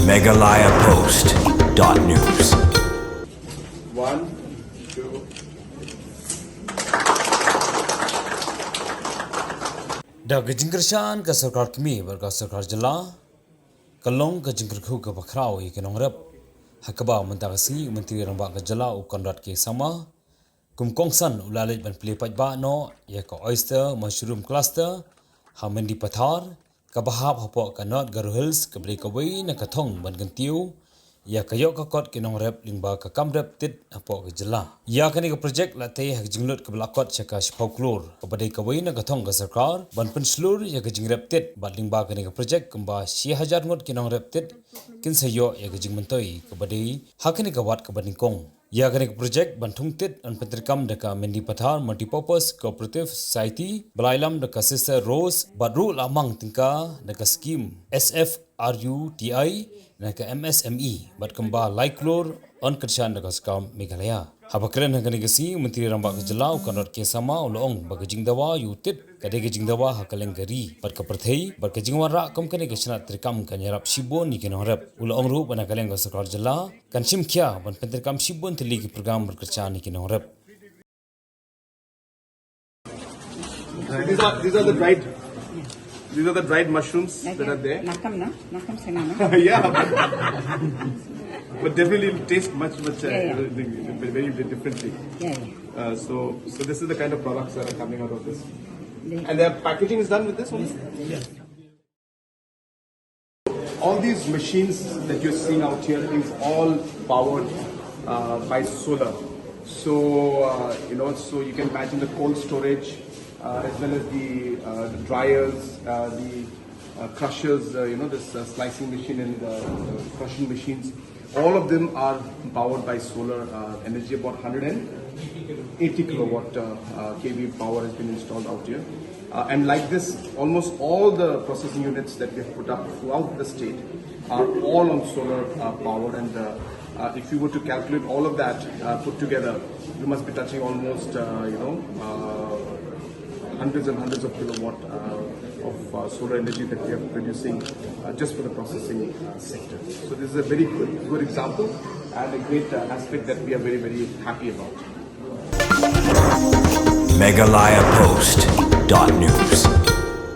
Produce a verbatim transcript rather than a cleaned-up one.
Meghalaya Post dot news. One, two. Da ka jingkyrshan ka sorkar kmie bad ka sorkar jylla, ka long ka jingkyrkhu kaba khraw ïa ki nongrep, ha kaba mynta ka sngi u Myntri Rangbah ka jylla u Conrad K Sangma, kum kongsan u la leit ban plie paidbah noh ïa ka Oyster Mushroom Cluster ha Mendipathar, kaba hap hapoh ka North Garo Hills, kaba dei kawei na ka thong ban kyntiew ïa ka ïoh ka kot ki nongrep lyngba ka kam rep tit hapoh ka jylla. Ïa kane ka projek la tei ha ka jinglut kaba la kot sha ka shiphew klur, kaba dei kawei na ka thong ka sorkar ban pynshlur ïa ka jingrep tit, bad lyngba kane ka projek kumba shi hajar ngut ki nongrep tit kin sa ïoh ïa ka jingmyntoi kaba dei ha kane ka wat kaba nyngkong. Ïa kane ka projek ban thung tit yn pyntreikam da ka Mendipathar Multipurpose Cooperative Society, ba la ïalam da ka Sister Rose, bad ruh la mang tyngka da ka skim S F R U T I na ka M S M E, bad kumba lai klur yn kyrshan da ka sorkar Meghalaya. Haba kren ha kane ka sngi, u Myntri Rangbah ka jylla u Conrad K Sangma u la ong ba ka jingdawa ïa u tit ka dei ka jingdawa ha kylleng ka ri bad ka pyrthei, bad ka jingwanrah kum kane ka shnat treikam kan ïarap shibun ïa ki nongrep. U la ong ruh ba na ka liang ka sorkar jylla kan shim khia ban pyntreikam shibun tylli ki program ban kyrshan ïa ki nongrep. These are, these are the dried, these are the dried mushrooms that are there. Nakam na, nakam sena na. Yeah, but, but definitely it'll taste much, much, uh, Yeah, yeah. very, very differently. Yeah, yeah. Uh, so, so this is the kind of products that are coming out of this. And their packaging is done with this only? All these machines that you're seeing out here is all powered, uh, by solar. So, uh, you know, so you can imagine the cold storage, uh, as well as the, uh, the dryers, uh, the, uh, crushers, uh, you know, this, uh, slicing machine and, uh, crushing machines. All of them are powered by solar, uh, energy, about hundred and eighty kilowatt, uh, uh, K V power has been installed out here. Uh, and like this, almost all the processing units that we have put up throughout the state are all on solar, uh, power. And, uh, uh, if you were to calculate all of that, uh, put together, you must be touching almost, uh, you know, uh, hundreds and hundreds of kilowatt, uh, of, uh, solar energy that we are producing, uh, just for the processing, uh, sector. So this is a very good, good example and a great, uh, aspect that we are very, very happy about. Meghalaya Post dot news.